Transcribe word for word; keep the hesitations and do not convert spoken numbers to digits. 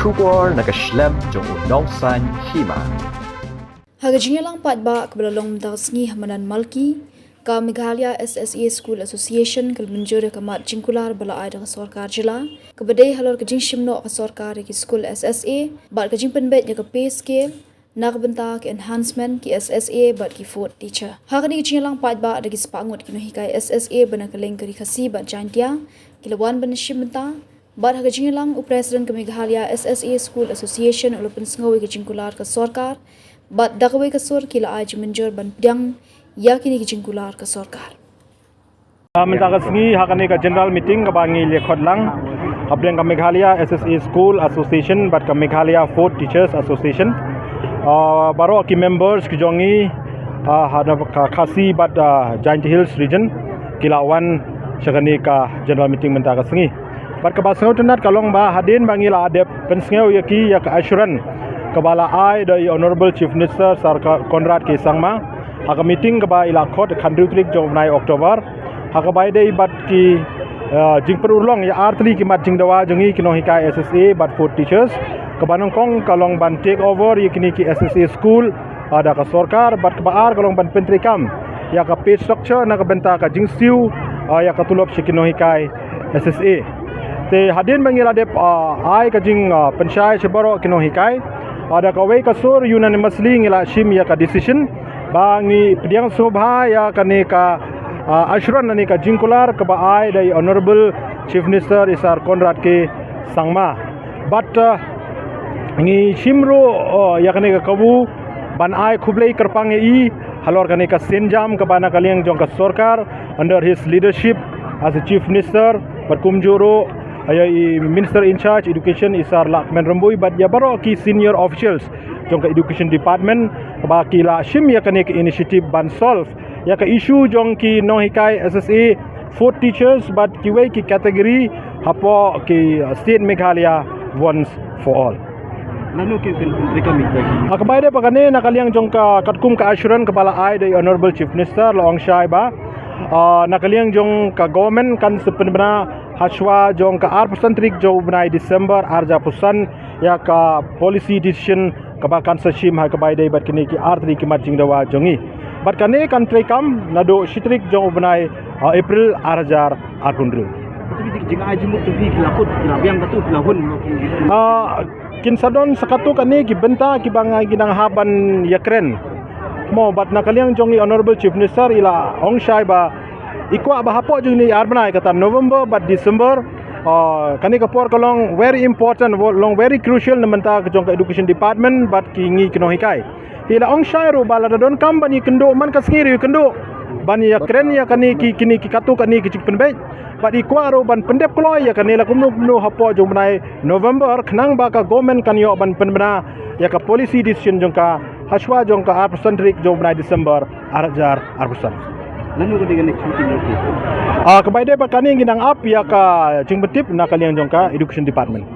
Khubor na ka shlem jong u nongsan hima. Ha ka jingïalang paidbah kaba la long mynta ka sngi ha Madan Malki, ka Meghalaya S S A School Association ka la mynjur ïa ka mat jingkular ba la ai da ka sorkar jylla, kaba dei halor ka jingshim noh ka sorkar ïa ki skul S S A bad ka jingpynbeit ïa ka pay scale na ka bynta ka enhancement ki S S A bad ki fourth teacher. Ha kane ka jingïalang paidbah da ki spah ngut ki nonghikai S S A ba na kylleng ka Ri Khasi bad Jaintia ki la wan ban shim bynta. Bad ha ka jingïalang u President ka Meghalaya S S A School Association u la pynsngew ïa ka jingkular ka sorkar bad da kawei ka sur ki la ai jingmynjur ban pdiang ïa kine ki jingkular ka sorkar. Ah, mynta ka sngi ha kane ka general meeting kaba ngi la khot lang hapdeng ka Meghalaya S S A School Association bad ka Meghalaya Fourth Teachers Association. Ah, baroh ki members ki jong ngi, ah, ha ka Khasi bad, ah, Jaintia Hills region ki la wan sha kane ka general meeting mynta ka sngi. Bad kaba sngewtynnat ka long ba hadien ba ngi la dep pynsngew ïa ki ïa ka assurance kaba la ai da i Honorable Chief Minister Sir Ka-, Conrad K Sangma ha ka meeting kaba i la khot khathynriew tarik jong u bnai October, ha kaba ïadei bad ki, eh, jingpynurlong ïa artylli ki mat jingdawa jong ngi ki nonghikai S S A bad fourth teachers, kaba nyngkong ka long ban take over ïa kine ki S S A school, ah, da ka sorkar, bad kaba ar ka long ban pyntreikam ïa ka pay structure na ka bynta ka jingsiew, ah, ïa ka tulop sha ki nonghikai S S A. Te hadien ba ngi la dep, ah, ai ka jing, ah, pynshai sha baroh ki nonghikai, ah, da kawei ka sur unanimously ngi la shim ïa ka decision ba ngi pdiang sngewbha ïa kane ka, ah, assurance ne ka jingkular kaba ai da i Honorable Chief Minister i Sir Conrad K Sangma. Bad, ah, ngi shim ruh, ah, ïa kane ka kabu ban ai khublei kyrpang ïa i halor kane ka sienjam kaba na ka liang jong ka sorkar under his leadership as a Chief Minister, bad kumjuh ruh ïa i Minister in charge Education i Sir Lahkmen Rymbui bad ïa baroh ki senior officials jong ka Education Department kaba ki la shim ïa kane ka initiative ban solve ïa ka issue jong ki nonghikai S S A, fourth teachers bad kiwei ki category hapoh ki, uh, state Meghalaya once for all. Lano ki kin kin rika mi. Ha kaba ïadei bad kane na ka liang jong ka katkum ka assurance kaba la ai da i Honorable Chief Minister la ong shai ba, ah, na ka liang jong ka government kan sa pynbna hashwa jong ka arphew san tarik jong u bnai December arhajar arphew san ïa ka policy decision kaba kan sa shim ha kaba ïadei bad kine ki artylli ki mat jingdawa jong ngi. Bad kane kan treikam naduh shi tarik jong u bnai, ah, April arhajar arphew hynriew. Katu ki jingai jingmut tu ki la kut, ki la biang katu, ki la hun. Ah, kin sa don sa katu kane ki bynta kiba ngi nang hap ban ïakren. Mo bad na ka liang jong i Honorable Chief Minister i la ong shai ba i kwah ba hapoh jong kine ar bnai kata November bad December, ah, kane ka por ka long very important, long very crucial na bynta ka jong ka Education Department bad ki ngi ki nonghikai. Te i la ong shai ruh ba lada donkam ban ïakynduh man ka sngi ruh ïakynduh ban ïakren ïa kane ki, kine ki katu kane ki jingpynbeit. Bad i kwah ruh ban pyndep kloi ïa kane la kumno kumno hapoh jong u bnai November khnang ba ka government kan ïoh ban pynbna ïa ka policy decision jong ka hashwa jong ka arphew san tarik jong u bnai December arhajar arphew san. Lano ka dei ka next meeting ruh ki? Ah, kaba ïadei bad kane ngi nang ap ïa ka jingpyntip na ka liang jong ka Education Department.